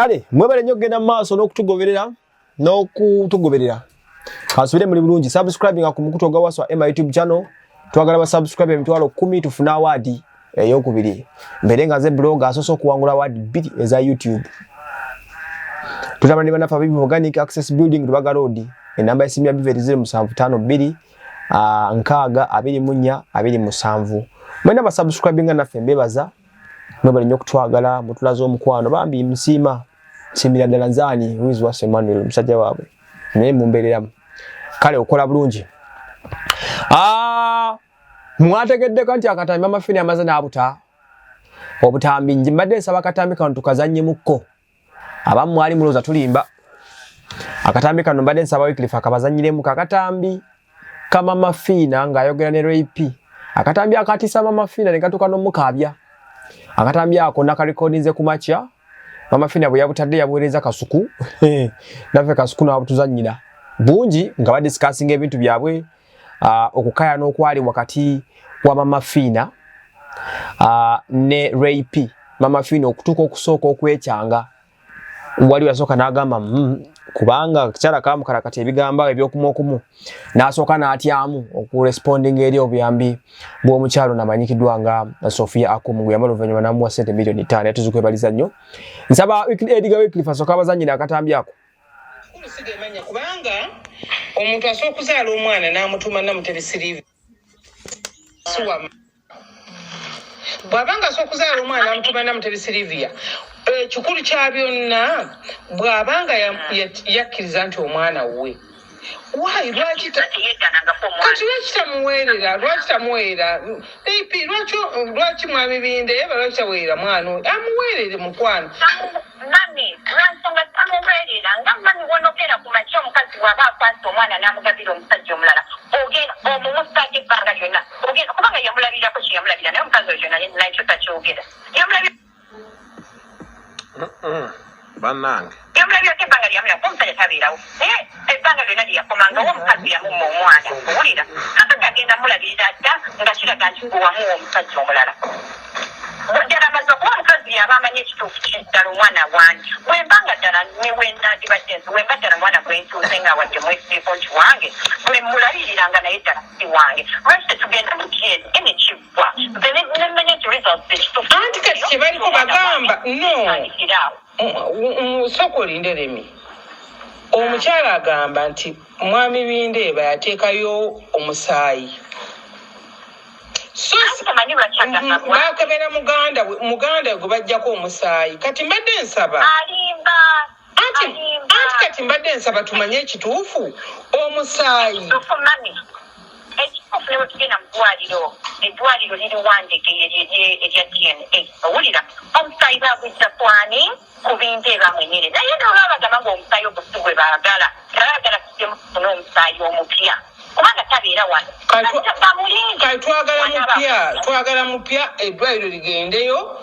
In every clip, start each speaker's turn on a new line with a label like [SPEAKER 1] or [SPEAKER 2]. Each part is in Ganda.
[SPEAKER 1] Kale mwebale nnyo okugenda mu maaso n'okutugoberera. Kansubire muli bulungi. Subscribinga ku mukutu ogwa Waswa Emma YouTube channel. Twagala ba subscribe 100,000 tufune award eyokubiri. Mbeere nga nze blogger asoose okuwangula award bbiri eza YouTube. Tutambula ne bannaffe aba Bivu Organic Access Building, Lubaga Road. Enamba y'essimu ya Bivu eri 0752 60 24 27. Mwena basubscribinga naffe mbebaza. Mwebale nnyo okutwagala, mutulaze omukwano bambi, nsiima, nsiimira ddala. Nzaani Wiz Waswa Emmanuel, omusajja waabwe, naye mumbeereramu. Kale okola bulungi. Mwategeddeko nti akatambi Mama Fina amaze n'abuta obutambi. Nje mbadde nsaba akatambi kano tukazannyemukko. Abamu mwali mulowooza tulimba. Akatambi kano mbadde nsaba Wycliffe akabazannyiremu, kakatambi ka Mama Fiina ng'ayogera ne Ray P, akatambi akatiisa Mama Fiina ne katuuka n'omukaabya. Akatambi ako nakarekodinze ku makya. Mama Fiina bwe yabutadde, yabuweereza Kasuku, naffe Kasuku n'abutuzannyira bungi nga badiscussinga ebintu byabwe, okukayana okwali wakati wa Mama Fiina ne Ray P. Mama Fiina okutuuka okusooka okwekyanga, wali yasooka n'agamba, kubanga kikyala kamukalakata ebigambo ebyokumu okumu, n'asooka n'atyamu okurespondinga eri obuyambi bw'omukyalo namanyikiddwa nga Sofia Akumu, gwe yamala oluvannyuma n'amuwa sente 5 million. Yatuzikwebaliza nnyo. Nsaba Edgar Wycliffe asooka abazannyira akatambi ako.
[SPEAKER 2] Sigemanya kubanga omuntu asobola okuzaala omwana n'amutuuma Namutebi Sirivi siwa. Bw'aba nga asobola okuzaala omwana n'amutuuma Namutebi Silivia, ekikulu kya byonna, bw'aba nga yakkiriza nti omwana we, why lwaki kati lwaki tamuweerera? Lwaki tamuweerera ap? Lwaki mwami Bindeeba, lwaki taweerera mwana oyo? Amuweerere, mukwano.
[SPEAKER 3] Mami, lwansonga tamuweerera nga mami wonogera ku makya, omukazi bw'aba akwasa omwana n'amugabira omusajja omulala, ogenda omumusaako ebbanga lyonna, ogenda kubanga yamulabirako kye yamulabira. Naye omukazi oyo nakyo takyogera, yamulabira.
[SPEAKER 4] Bannange.
[SPEAKER 3] Yamulabirako ebbanga lyamulabira, omusajja tabeerawo, naye ebbanga lyonna lye yakomangawo, omukazi yamumma omwana. Owulira, kakati agenda mulabirira dda nga kiraga nti gwe wamuwa omusajja omulala. Ddala mazima, kuba omukazi yaba amanyi ekituufu kiddala omwana wange. Bwemba nga ddala newendandibadde nze, wemba ddala omwana gwentuuse nga wadde mwesiiko nti wange, bwe mulabiriranga, naye ddala si wange, lwaki tetugenda mu DNA nekiggwa, nze nemanya nti results ekituufu?
[SPEAKER 2] Anti kati kye baliko bagamba no.
[SPEAKER 3] Tandikiraawo.
[SPEAKER 2] Sooka olinde lemi. Omukyala agamba nti mwami Bindeeba yateekayo omusaayi, so
[SPEAKER 3] Omanyi lwaki agamba bw'atyo?
[SPEAKER 2] Bakebera muganda we, muganda we gwe bajjako omusaayi. Kati mbadde nsaba
[SPEAKER 3] Alimba.
[SPEAKER 2] Anti
[SPEAKER 3] Alimba.
[SPEAKER 2] Anti kati mbadde nsaba tumanye ekituufu, omusaayi.
[SPEAKER 3] Ekituufu mami, ekituufu, ne bwetugenda mu ddwaliro, eddwaliro liri Wandegeya erya DNA. Owulira, omusaayi bagujja kwani? Ku Bindeeba mwenyini. Naye noba bagamba nga omusaayi ogwo si gwe baagala, nga baagala tujjemu tufune omusaayi omupya, kubanga tabeera wano. Bamulinde.
[SPEAKER 2] Kati twagala mupya, twagala mupya. Eddwaliro ligendeyo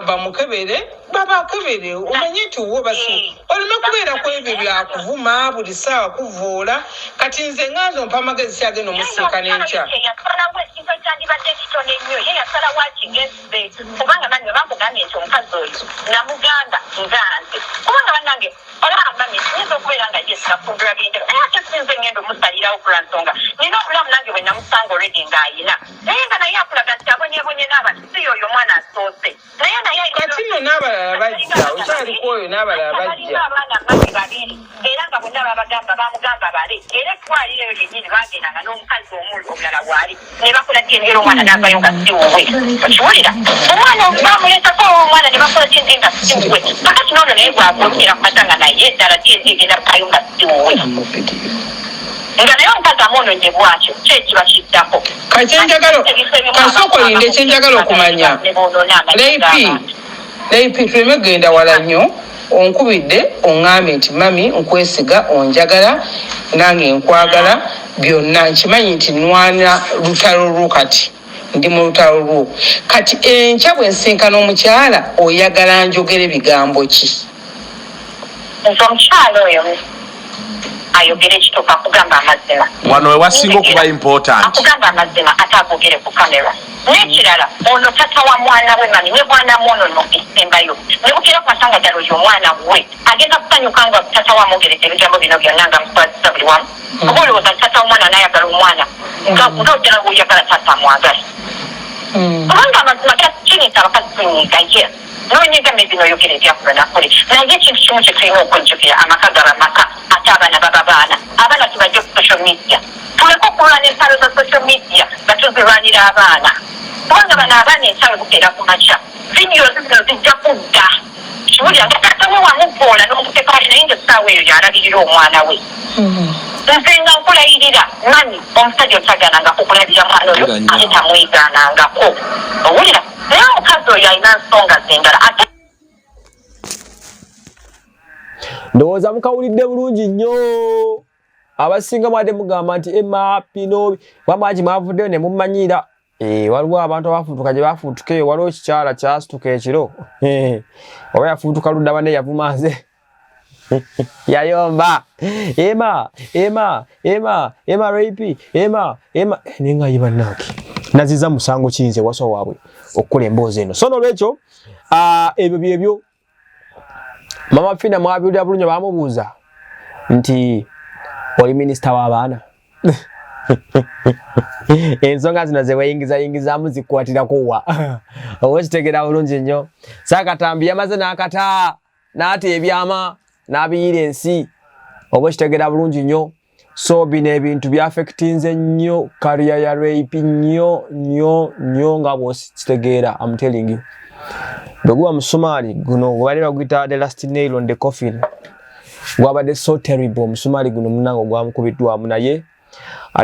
[SPEAKER 2] bamukebere, babakebere, omanye nti wo basi oleme kubeera ku ebyo byakuvuma buli ssaawa, kuvoola. Kati nze nga nze, ompa amagezi kyagenda omusinkana enkya.
[SPEAKER 3] Yasalawo ekintu ekyandibadde ekitono ennyo, ye yasalawo akigezze, kubanga mami oba nkugambye nti omukazi oyo namugamba nga nze, kubanga bannange, olaba mami, nyinza okubeera nga ye sinafumbirwa bintu, naye ate sinze ngenda omusalirawo kulwa nsonga nina obulamu nange bwe namusanga already ng'ayina, naye nga naye akulaga nti abonyebonye n'abantu, si yoyo omwana asoose, naye naye
[SPEAKER 2] Kati nno n'abalala bajja, okyaliko oyo n'abalala bajja.
[SPEAKER 3] Balina abaana mami babiri, era nga bonna babagamba, bamugamba bale, era ettwaliro eyo lyennyini bagendanga n'omukazi omulu omulala waali ne bakola DNA, era omwana n'avayo nga si wuwe. Okiwulira, omwana bamuleetako omwana ne bakola DNA nga si wuwe. Kakati noono naye bwagokera ku mata nga naye ddala DNA egenda kuvayo nga si wuwe, nga naye omukazi amwononye bwatyo, ki ekiba kiddako?
[SPEAKER 2] Kakyenjagala, kasooka olinde, ekyenjagala okumanya, Leipi, Leipi, tuleme kugenda wala nnyo. Onkubidde, oŋŋambye nti mami nkwesiga, onjagala, nange nkwagala, byonna nkimanyi nti nwana lutalo lwo. Kati ndi mu lutalo lwo. Kati enkya bwe nsinkana omukyala, oyagala njogere bigambo ki?
[SPEAKER 3] Nze omukyala oyo ayogere ekituufu, akugamba amazima.
[SPEAKER 4] Wano we wasinga okuba important.
[SPEAKER 3] Akugamba amazima, ate agogere ku kamera. N'ekirala, ono tata wa mwana we mami ne bwanamwonono ekisembayo ne bukira kwasanga ddala oyo omwana we agenda kusanyuka nga tata we amwogeredde ebigambo bino byonna nga muswaziza buli wamu. Oba olowooza nti tata w'omwana anayagala omwana nga nga ddala bw'oyagala taata amwagale? Kubanga amazima kiri nti abakazi tunyiiga, yes, nonyiiga maybe noyogera ebyakola nakole, naye ekintu kimu kye tulina okujjukira, amaka gaba maka, ate abaana baba baana. Abaana tubajje ku social media, tuleke okulwana entalo za social media nga tuzirwanira abaana, kubanga bano abaana entalo bukeera ku makya, videos zino zijja kudda. Kiwulira nga taata we wamuvoola n'omuteeka wali, naye nga essaawa eyo yalabirira omwana we. Nze nga nkulayirira mami, omusajja otagaanangako kulabira mwana oyo, ate tamwegaanangako, owulira? Naye omukazi oyo alina nsonga zendala ate.
[SPEAKER 1] Ndowooza mukawulidde bulungi nnyo. Abasinga mwadde mugamba nti Emma Pino wamwaki mwavuddeyo ne mummanyiira. Waliwo abantu abafuutuka gye bafuutuka eyo, waliwo ekikyala kyasituka ekiro, oba yafuutuka ludda, banne yavuma nze, yayomba Emma, Emma, Emma, Emma rape, Emma, Emma, naye nga ye bannange naziza musango kiyinza ewaswa waabwe okukola emboozi eno. So nolwekyo ebyo byebyo Mama Fina mwabiwulira bulungi, bamubuuza nti oli minisita w'abaana, ensonga zino zeweyingiza yingizaamu zikukwatirako wa? Oba okitegeera bulungi nnyo. Saakatambi yamaze n'akata n'ata ebyama n'abiyira ensi, oba okitegeera bulungi nnyo. So bino ebintu byafectinze nnyo career ya Rape nnyo nnyo nnyo, nga bw'okitegeera. I'm telling you, bwe guba musumaali guno gwebadde baguyita the last nail on the coffin, gwabadde so terrible omusumaali guno munange ogwamukubiddwamu. Naye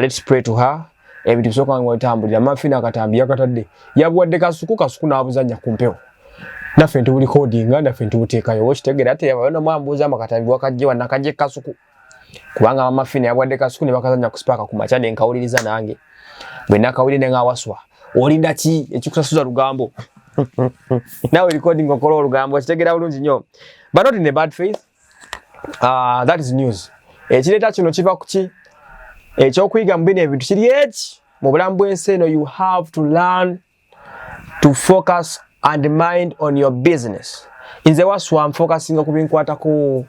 [SPEAKER 1] let's pray to her, ebintu bisooka nga bitambulira. Mafina akatambi yakatadde, yabuwadde Kasuku, Kasuku n'abuzannya ku mpewo, naffe ntuburecordinga, naffe ntubuteekayo, oba okitegeera. Ate yabayo nomwambuuza amakatambi wakajje wanakajje Kasuku, kubanga Mama Fina yabuwadde Kasuku ne bakazannya ku Spark ku makya, ne nkawuliriza nange. Bwe nakawulire ne ngawaswa, olinda ki ekikusasuza lugambo? Nawe recording okola olugambo, okitegeera bulungi nnyo. But not in a bad faith, that is news. Ekireeta kino kiva ku ki? Ekyokuyiga mu bino ebintu kiri eki: mu bulamu bw'ensi eno, you have to learn to focus and mind on your business. Nze waswa nfocusinga ku binkwatako,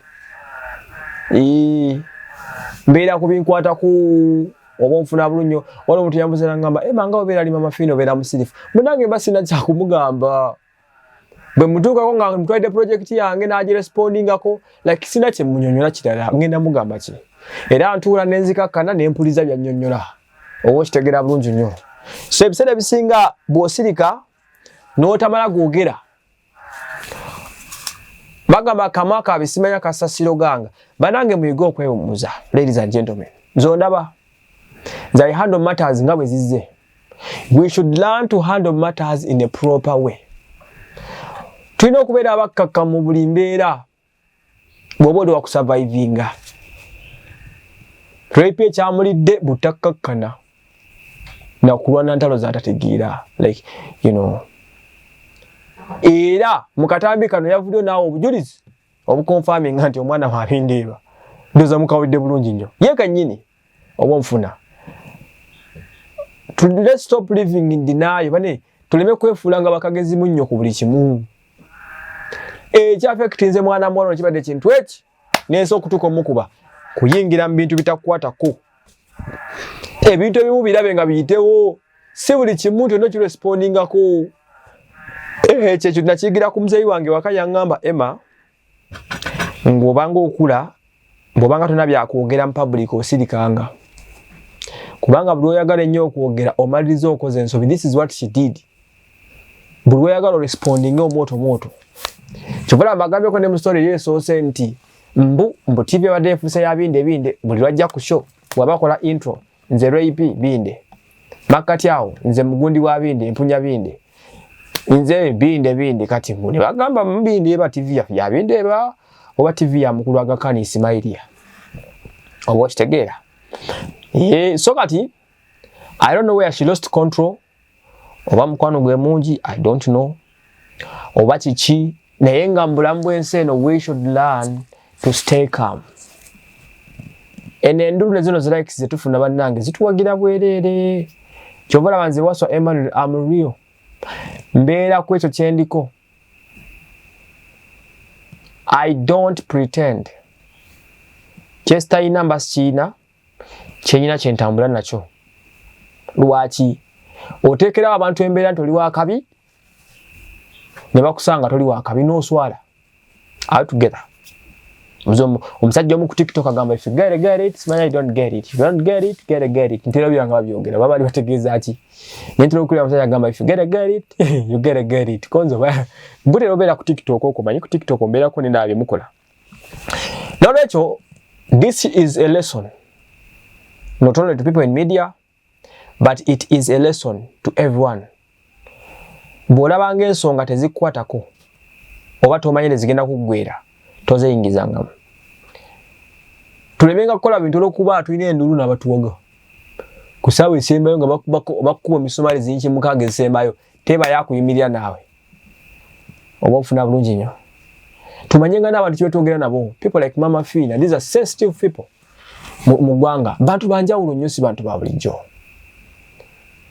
[SPEAKER 1] mbeera ku binkwatako, oba onfuna bulungi nnyo. Waliwo omuntu yambuza nangamba, "Ema, nga obeera ali Mama Fina, obeera musirifu." Munange mba sina kyakumugamba. Bwe mutuukako nga mutwalidde project yange n'agirespondingako, like sina kye munyonnyola kirala, ngenda mugamba ki? Era ntuula ne nzikakkana ne mpuliza byannyonnyola, oba okitegeera bulungi nnyo. So ebiseera ebisinga bw'osirika n'otamala gwogera, bagamba kamwa kabisimanya kasasiro ganga. Banange, muyige okwewummuza. Ladies and gentlemen, nze ndaba nze I handle matters nga bwe zizze. We should learn to handle matters in a proper way. Tulina okubeera abakkakkamu mu buli mbeera bw'oba oli wakusurvivinga. Rape ekyamulidde butakkakkana nakulwana ntalo zatategeera, like era mu katambi kano yavuddeyo naawe obujulizi obuconfirminga nti omwana wabindeeba. Ndowooza mukawulidde bulungi nnyo, ye kennyini, oba onfuna. Let's stop living in denial. Bane, tuleme kwefuula nga bakagezi munnyo ku buli kimu. Ekyaffectinze mwana muwala ono kibadde kintu eki nensi okutuuka omukuba kuyingira mu bintu bitakukwatako. Ebintu ebimu birabe nga biyitewo, si buli kimu nti olina okirespondingako. Ekyo ekyo nakiyigira ku muzeeyi wange waka. Yaŋŋamba, "Emma, ng'obanga okula, bw'obanga tolina byakwogera mu public, osirikanga, kubanga buli oyagala ennyo okwogera omaliriza okoze ensobi." This is what she did. Buli lwoyagala orespondinga omwoto mwoto. Kyova mbagambyeko ne mu story eri esoose nti mbu TV ebadde efuuse ya binde binde. Buli lwajja ku show, bw'aba akola intro, "Nze Rape Binde," makkati awo, "Nze mugundi wa binde, mpunya binde, nze binde binde." Kati mbu ne bagamba mubinde eba TV yaffe ya binde, eba oba TV ya mukulu Agakani Ismailia, oba okitegeera. So kati I don't know where she lost control, oba mukwano gwe mungi, I don't know oba kiki, naye nga mu bulamu bw'ensi eno we should learn to stay calm. Eno endulu ne zino zilikes zetufuna, bannange, zituwagira bwereere. Kyova olaba nze Waswa Emmanuel am real, mbeera ku ekyo kyendiko. I don't pretend. Kyesitalina mba sikiina, kyenyina kyentambula nakyo. Lwaki oteekerawo abantu embeera nti oli wakabi ne bakusanga toli wakabi n'oswala? Are together? Omusajja omu ku TikTok agamba, "If you get it, get it." Simanya, "You don't get it, you don't get it, get it, get it." Ntera byanga babyogera baba bali bategeeza ki? Naye ntera okulira omusajja agamba, "If you get it, get it, you get it, get it." Konzo butera obeera ku TikTok okwo, manyi ku TikTok mbeerako nendaba byemukola. Nolwekyo this is a lesson not only to people in media, but it is a lesson to everyone. Bw'olabanga ensonga tezikukwatako oba tomanyi nezigenda kuggwera, tozeyingizangamu. Tulemenga kukola bintu olwokuba tulina endulu n'abatuwaga ku ssaawa esembayo nga bakukuba emisumaali zinki 6 ezisembayo, teba yakuyimirira naawe oba ofuna bulungi nnyo. Tumanye nga n'abantu kyetwogera nabo, people like Mama Fina, these are sensitive people mu ggwanga, bantu banjawulo nnyo, si bantu ba bulijjo.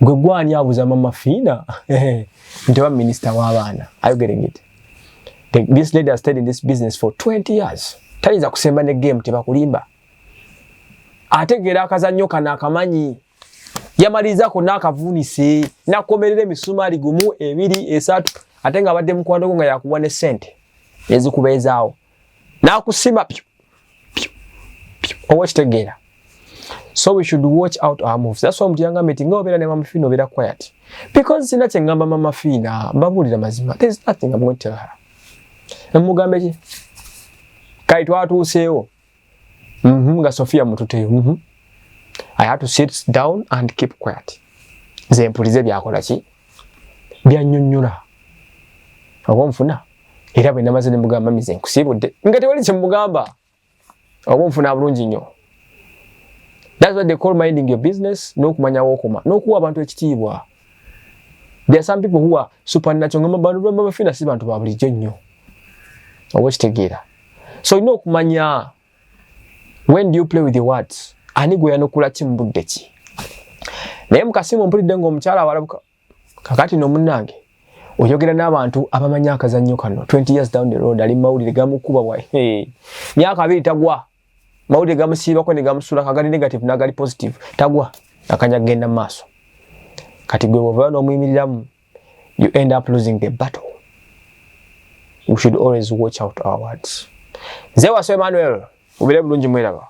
[SPEAKER 1] Gwe gwani abuza Mama Fina nti oba minisita w'abaana? Are you getting it? This lady has stayed in this business for 20 years. Tayinza kusemba ne game, tebakulimba. Ategeera akazannyo kano, akamanyi. Yamaliriza konna akavuunise nakomerera emisumaali 1, 2, 3, ate ng'abadde mukwano gwo nga yakuwa ne ssente ezikubeezaawo n'akusima pyu pyu pyu. Oba okitegeera? So we should watch out our moves. That's why omuntu yangambye nti nga obeera ne Mama Fiina, obeera quiet, because sina kye ngamba Mama Fiina. Mbabuulira mazima, there is nothing I'm going to tell her. Mugambe ki? Kale twatuuseewo nga Sofia mututeyo. I had to sit down and keep quiet, nze mpulize byakola ki, byannyonnyola oba nfuna. Era bwe namaze ne mugamba, "Mize nkusiibudde," nga tewali kye mugamba. Oba nfuna bulungi nnyo? That's what they call minding your business, n'okumanya wookoma n'okuwa abantu ekitiibwa. There are some people who are supernatural, nga bantu bafina si bantu ba bulijjo nnyo. Oba okitegeera? So olina okumanya, when do you play with the words? Ani gwe yanukula ki mu budde ki? Naye mukasimu mpulidde ng'omukyala awalabuka. Kakati no munnange oyogera n'abantu abamanyi akazannyo kano. 20 years down the road, ali mawulire gamukuba bwa myaka 20 tagwa. Mawulire gamusiibako ne gamusula, kagali negative n'agali positive, tagwa, akanya kugenda mu maaso. Kati gwe bw'ovayo n'omuyimiriramu, you end up losing the battle. We should always watch out our words. Nze Waswa Emmanuel, mubire bulungi, mweraba.